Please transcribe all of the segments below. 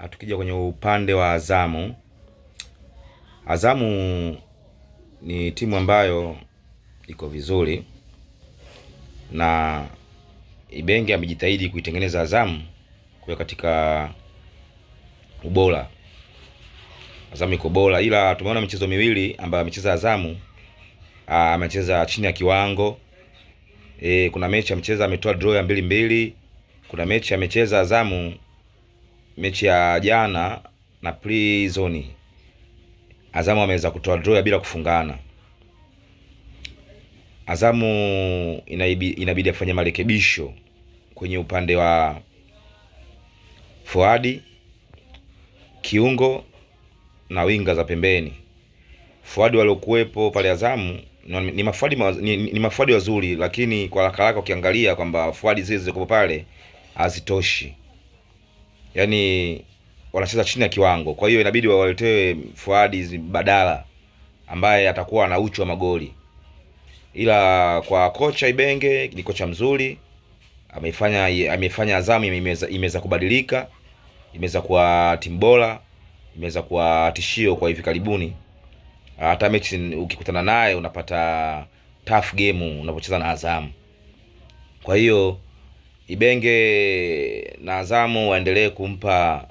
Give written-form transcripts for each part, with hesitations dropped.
Tukija kwenye upande wa Azamu, Azamu ni timu ambayo iko vizuri na Ibenge amejitahidi kuitengeneza Azamu kuwa katika ubora. Azamu iko bora, ila tumeona michezo miwili ambayo amecheza Azamu, amecheza chini ya kiwango. Kuna mechi amecheza ametoa draw ya 2-2. Kuna mechi amecheza Azamu, mechi ya jana na Prison, Azamu ameweza kutoa draw ya bila kufungana. Azamu inabidi afanye marekebisho kwenye upande wa fuadi, kiungo na winga za pembeni. Fuadi waliokuwepo pale Azamu ni mafuadi wazuri, lakini kwa haraka haraka ukiangalia kwamba fuadi zile zilizokuwepo pale hazitoshi, yaani wanacheza chini ya kiwango. Kwa hiyo inabidi wawaletewe fuadi badala ambaye atakuwa na uchu wa magoli. Ila kwa kocha Ibenge ni kocha mzuri, ameifanya Azamu imeweza kubadilika, imeweza kuwa timu bora, imeweza kuwa tishio kwa hivi karibuni. Hata mechi ukikutana naye unapata tough game unapocheza na Azamu. Kwa hiyo Ibenge na Azamu waendelee kumpa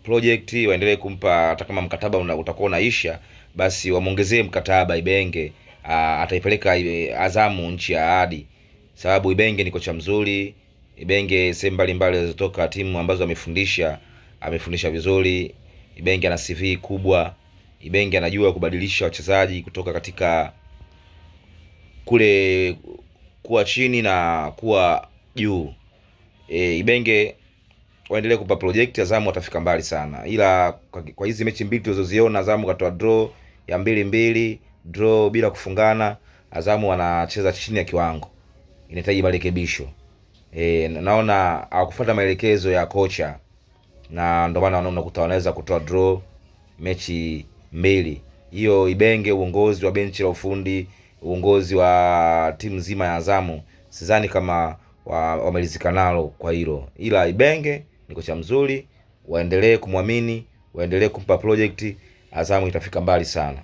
project, waendelee kumpa hata kama mkataba utakuwa unaisha, basi wamuongezee mkataba Ibenge. Ataipeleka Azamu nchi ya ahadi, sababu Ibenge ni kocha mzuri. Ibenge sehemu mbalimbali alizotoka timu ambazo amefundisha, amefundisha vizuri. Ibenge ana CV kubwa. Ibenge anajua kubadilisha wachezaji kutoka katika kule kuwa chini na kuwa juu. Ibenge waendelee kupa project Azamu, watafika mbali sana. Ila kwa hizi mechi mbili tulizoziona, Azamu katoa draw ya 2-2, draw bila kufungana. Azamu wanacheza chini ya kiwango, inahitaji marekebisho. Naona hawakufuata maelekezo ya kocha, na ndio maana unakuta wanaweza kutoa draw mechi mbili. Hiyo Ibenge, uongozi wa benchi la ufundi, uongozi wa timu nzima ya Azamu, sidhani kama wamelizika nalo kwa hilo. Ila Ibenge ni kocha mzuri, waendelee kumwamini, waendelee kumpa project, Azamu itafika mbali sana.